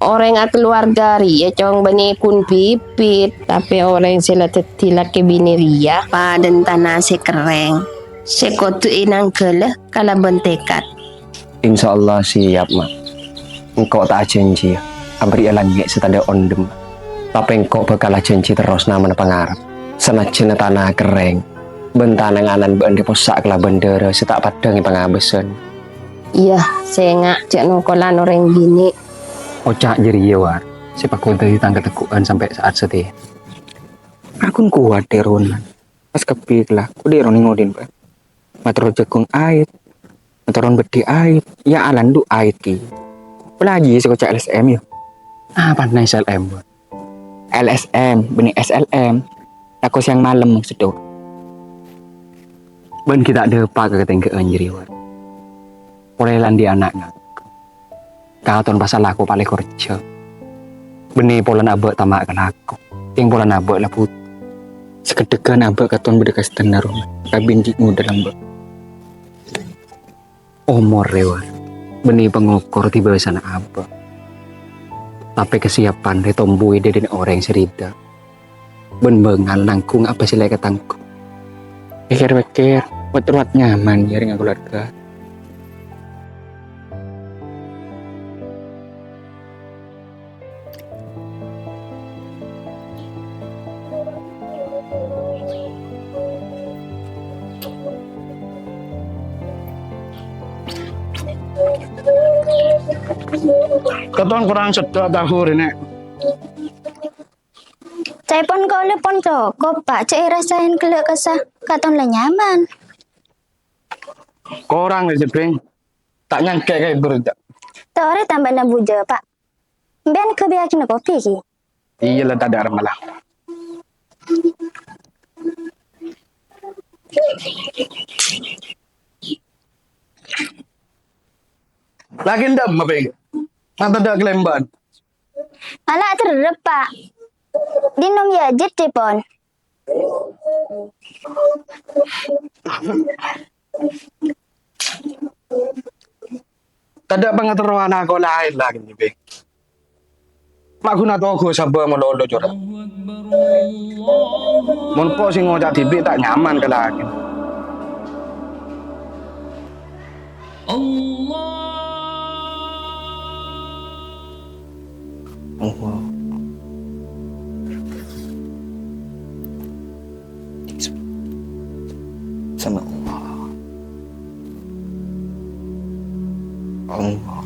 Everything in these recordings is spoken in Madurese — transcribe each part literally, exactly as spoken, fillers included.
Orèng akalowarga rèya cong bânnè ghun bibit, tapè orèng sè la dhâddhi lakè binè rèya padâ tana sè kerrèng, sè kodhu ènangghâlâ kalabân tèkad. Insyaallah siap, Ma'. Engko' ta' ajhânjhiyâ abârri'â langngè' sè tadâ' ondhem. Tapè engko' bhâkal ajhânjhi terros namana pangarep. Sanajjhâna tana kerrèng, bân tana nganan bâ'ân rè possa' kalabân dârâ sè ta' paddhâng è pangabâsân. Iyâ, sènga' jhâ' nokolan orèng binè'. Oca' jârèya, War, sè paghun dhâddhi tang kategghu'ân sampè' sa'at satèya. Aghun kowat, Ron. Pas kabbhi kala, kodhi ro neng odin, Pak. Matoro jagung ait, matoron beddhi ait, ya alandu ait ki. Apalagi sè koca' L S M, yo. Apa nih S L M, Bun? L S M, bânnè S L M. Lako siang malem, maksud, Dok. Bân ghi' ta' dâpa' ka katèngghâ'ân jârèya, Wan. Polè la andi' ana' ngangghur. Katon pas alako palèkor jhâm. Bânnè polana abâ' tama' ka lako. Kèng polana abâ' la bhuto. Sakeddhegghân abâ' katon bâdâ kastenna roma. Kabin ghi' ngodâ lambâ'. Omor rèya, bânnè pangokor dhibâsana abâ'. Tapè kasiyapan rè tombu è dâdina orèng sè rida. Bân bângal nangghung apa sè la èkatangghu. Pèkkèr-pèkkèr, wet-ruwet nyaman jârèya kalowarga. Katon korang sèttong tahu rèya, Nèk. Ca'èpon kaulâ pon cokop, Pak. Cè' èrasaèn ghellâ' kassa, katon la nyaman. Korang rè, Jebeng. Ta' nyangka ka ibu rèya. Torè tambâna bujâ, Pak. Sampèyan ghâbâyyâghinâ kopi, ghi? Iyâ la, tadâ' rèmma la. Lagi ndem apa, Eng? Mata tadâ' kalèmbâ'ân. Ala' terrep, Pak. Dinnom ya jedde pon. Tadâ' pangaterrowan ako laèn la kènè, Beng. Ma' ghun atoghus sabâ malolo, Jora. Mon po' sè ngoca' dhibi' ta' nyaman ka lakèna. Allah. Allah. Sama Allah. Allah.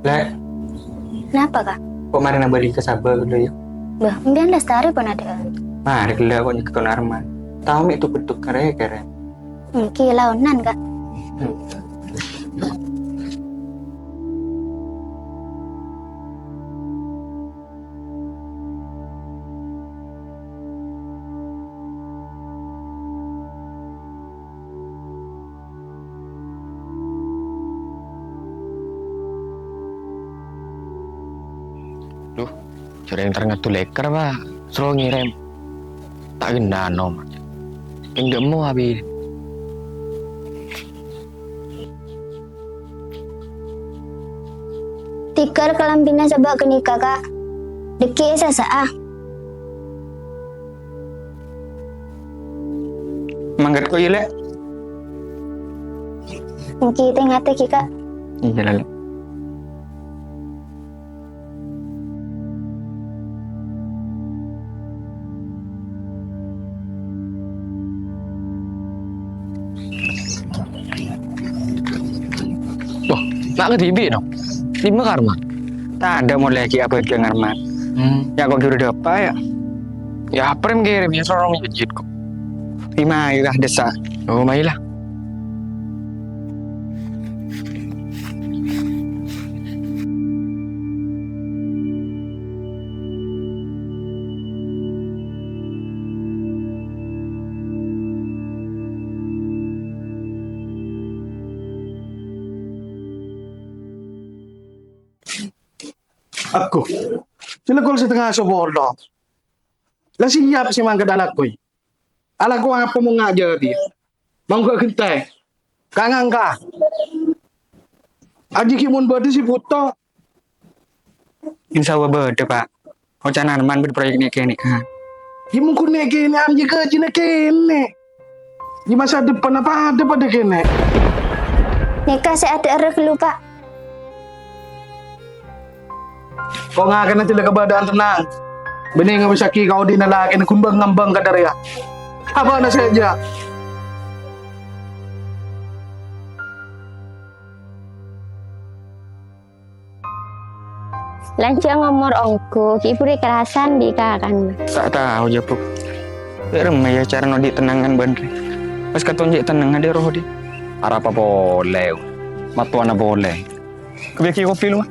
Lè'. Napa, Kak? Ko' marèna bâli ka sabâ ghellâ', yâ? Bâh, sampèyan Lestari pon adâ'ân. Marè ghellâ' ko' nyèkto Narman. Tao mè' tokar-tokar è kèrèm. Èngghi laonan, Kak. Duh, jhâreng ternyata lèkèr, Pak. Soro ngèrèm. Ta' ghenna, Nom. Kèng dâ'emma, Abi. Tèghâl kalambhina sabâ' ghânèka, Kak. Dhâggi' èsasa'a. Mangkat ko' iyâ, Lè'. Èngghi, tè-ngatè ghi, Kak. Iyâ, Lè'. Wah, na' kadhibi', no? Dimma ka Arman? Tadâ' molè ghi' abâjâng Arman. Hmm. Yâ, ko' ghi' buru dâpa', yâ? Yâ, apa rèm kèrèm, yâ, sorong jhâjhit, ko'. Dimma, yâ, dâssa'. Oh, mayu la. Aku. Cellekol setengah sepolo. La siap sè mangkat alako. Alako apa mon nga' jâriyâ? Mangkat ghentè. Ka ngangka. Ajjhi ghi' mon bâdâ sè bhuto. Insya Allah bâdâ, Pak. Ocanan man bâdâ proyek nè'-kènè'an. Yâ, mon ghun nè'-kènè'an, yâ ghâjina kènè'. Yâ, masa depan apa ada pada kènè'? Nèka sè adhâ'ârrâ ghâllu, Pak. Ko' ngakana jhâ' la kabâdâ'ân tennang. Bânnè ngabâssaghi ka odi'na lakèna ghun bâng-ngambâng kadhâriyâ. Abâ'na sè jâ. Lanjhâng omor ongghu, ghi' bhuru èkalasan bi' kakanna. Ta' tao, jâ, Bu'. Bâ' remma, yâ, carana odi' tennang bân rè. Pas katon jâ' tennang, adhi' roh odi'. Arapa polè, mattowana polè. Kabiyâ ghi' kopi lu, Ma.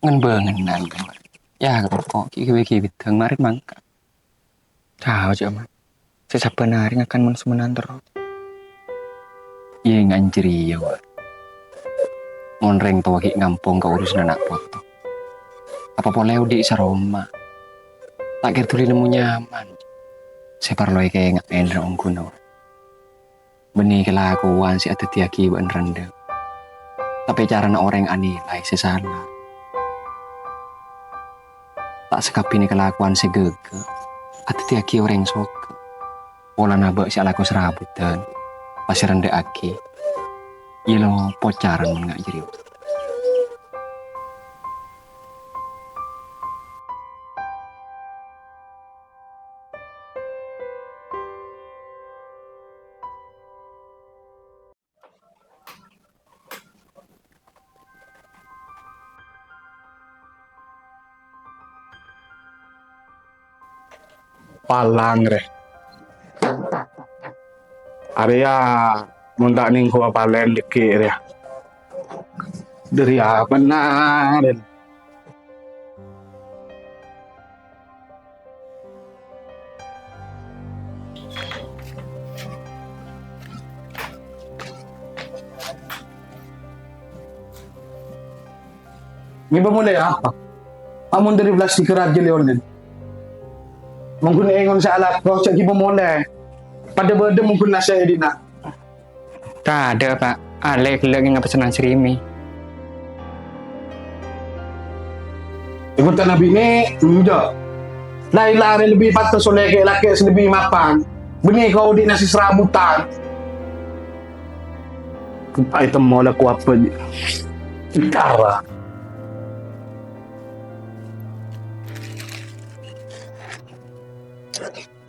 Ngen-bângenan, kan, Pak. Yâ, roko' ghi' ghâbây ghi' bidhâng, marè mangkat. Tao, jâ', Ma. Sè sabbhân arè ngakan men-semmenan terros. Yâ, ngan jâriyâ, Wa'. Mon rèng towa ghi' ngampong ka urusanna na' poto. Apa polè odi' saroma. Ta' kèra dhuli nemmo nyaman. Sè parlo èkaènga'è dâri ongguna, Wa'. Bânnè kalakowan sè adhâddhiyâghi bâ'na randhâ. Tapè carana orèng anilai sè sala. Ta' sakabbhina kalakowan sè ghâgghâ adhâddhiyâghi orèng soghâ. Polana bâ' sè alako sarabutan, pas sè randhâ'aghi. Yâ lo, pocaran mon nga' jâriyâ. Palang, rè. Arèya mon ta' nèngghâ palèn dhâggi' rèya. Dâri apana, rè? Ngibâ molè apa? Amon dâri plastik rajâ lè-ollè. Mon ghun engon sè alako, jâ' ngibâ molè. Padâ bâdâ mon ghun nasè' è dinna'. Tadâ', Pak. Alè' ghellâ' ngèngè' pessennan Srimi. È kottana binè', enjâ'. Laila arè lebbi pantes ollè kè-, lakè' sè lebbi mapan. Bânnè ka odi'na sè sarabutan. Atemmo la ko apa, Ji? Cara.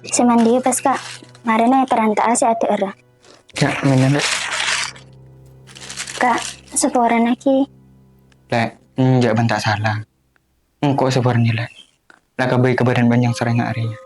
Sè mandiyâ pas, Ka'. Marèna èparanta'a sè adhâ'ârrâ. Yâ, mènna, Lè'. Ka', saporana ghi. Lè', enjâ' bân ta' sala. Engko' saporana, Lè'. La kabây ka bâdân bânnya'na sarèngnga arèya.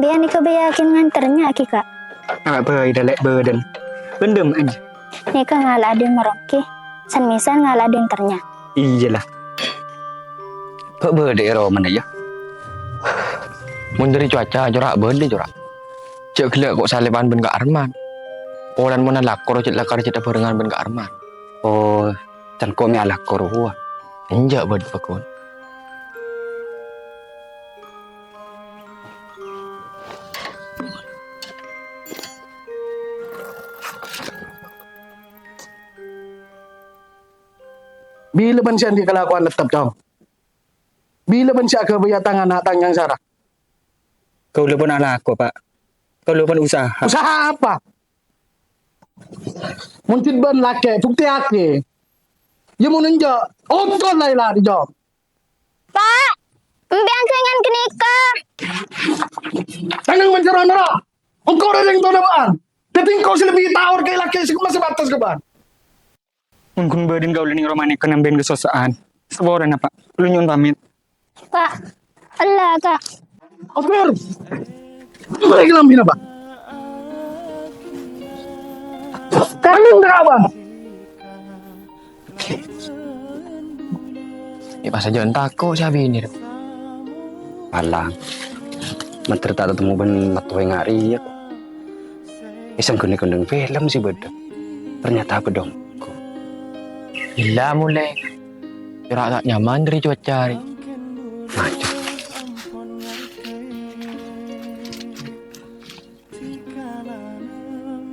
Bi'en nèka bâyâghin nganter nya' ghi, Ka'? Apa bhâi dâlè' bâdân. Bendem aja. Nèka ngala' adin merongki. San-misan ngala' adin ternya. Iyalah. Kok bâdâ è romana, yâ? Mon dâri cuaca, cora' bâdâ, cora'. Jâ' ghellâ' kok salèpan bân Ka' Arman. Polana mon alako, jâ' lakar jâ' abhârengan bân Ka' Arman. Oh, can kok mè' alako rowa. Enjâ' bâdâ pakon. Bilâ bân sè andi' kalakowan lettep, Cong? Bilâ bân sè aghâbâyâ tang ana' tang nyangsara? Kaulâ pon alako, Pak. Kaulâ pon usaha. Usaha apa? Mon cè' bân lakè', buktèyaghi. Yâ mon enjâ', otol la èlari, Cong. Pak, empèyan sè ngan ghânèka. Tanang mancara nara. Engko' rèng tona bâ'ân. Dhâddhi engko' sè lebbi tao ka lakè sè masa bates ka bâ'ân. Mon ghun bâdâna kaulâ neng romana nèka nambâi kasossa'an. Saporana, Pa'. Kaulâ nyo'on pamit. Pa', ella, Ka'. Oper. Lagi lambi napa? Ka'. Kami nggak apa? Yâ, pas ajâ tako' sè abinè, rè. Palang. Mandhâr ta' tatemmo bân mattowa nga' rèya, kok. Èsangghuwâ kondhâng film sè bâdâ. Ternyata bâdâ ongghu. Ella molè. Pèra' ta' nyaman dâri cuaca rè. Maju.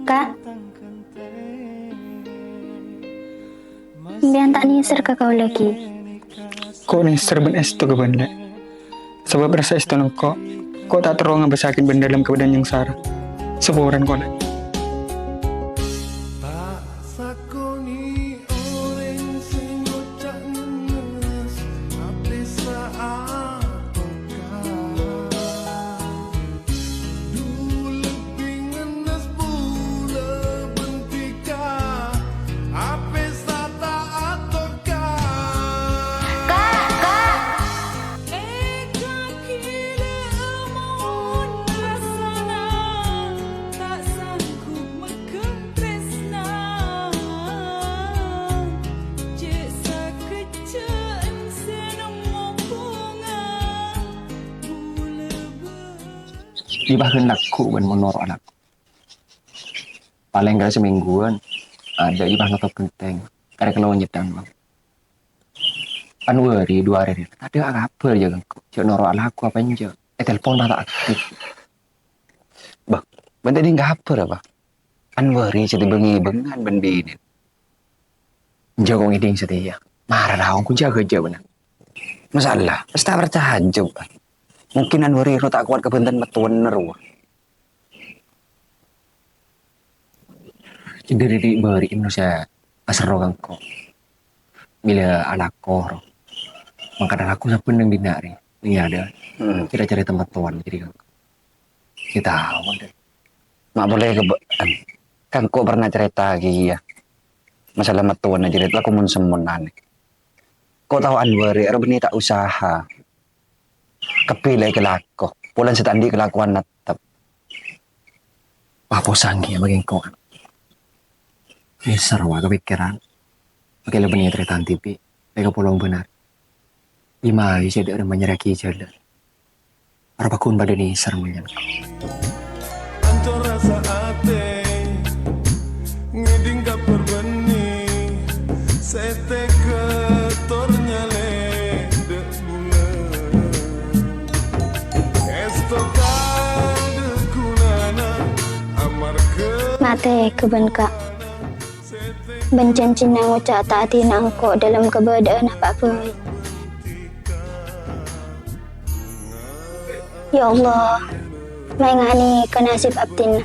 Ka', sampèyan ta' nèser ka kaulâ, ghi? Ko' nèser bân èsto ka bâ'na, Lè'. Sabâb rassa èstona engko', ko' ta' terro ngabâssaghi bâ'na dâlem kabâdâ'ân sangsara. Saporana, ko', Lè'. Ka', Ka'. Iyâ, pas ghun lagghu' bân mon noro' alako. Palèng kala samèngguwân, adâ' iyâ pas notop ghentèng, karè kalowar nyèddhâng, Bang. Kan bâri' duwâ' arè rèya, tadâ' kabhâr jâ' engko', jâ' noro' alako apa enjâ'. Ètelpon pas ta' aktif. Bâh, bâ'na tadâ' kabhâr apa? Kan bâri' sè tèbâng-èbângan bân binèna. Jâ' ko' ngèdhing satèya. Mara raong ko' jâgâ jâ' bâ'na. Masalah, pas ta' parcajâ, Bang. Mungkin Anwar ro ta' kowat kabhânten mattowana rowa. Dhâri dhi' bâri' manossa aserro ka engko'. Bilâ alako, ro. Mangkana alako sabbhân neng dinna' rè. Iyâ, dâ. Hmm. Kèra-kèra tempat towan dhâri ka engko'. Sè tao, dâ. Ma' polè ka bâ'ân. Kan engko' pernah carèta kèya. Masalah mattowana jârèya lako mon-semmonan. Ko' tao Anwar, ro bânnè ta' usaha. Kabbhi la èkalako, polana sè ta' andi' kalakowan nettep. Wah, posang kèya makè engko'. Nèser wa kapèkkèran. Makè la bânnè tarètan dhibi', la èkapolong bhender. Iyâ mayu sè dâ' remma nyerraghi jhâlân. Arapa ghun padâ nèser mon nyangka. Ancor rasa atè, ngèdhing kabhâr bânnè, sè tèghâ tor nyalèdhâ bulân. Èsto tadâ' ghunana, amarghâ matè ghâbân ka'. Bân janjina ngoca' ta' adina engko' dâlem kabâdâ'ân apa bhâi. Ya Allah, maènganè ka nasib abdhina.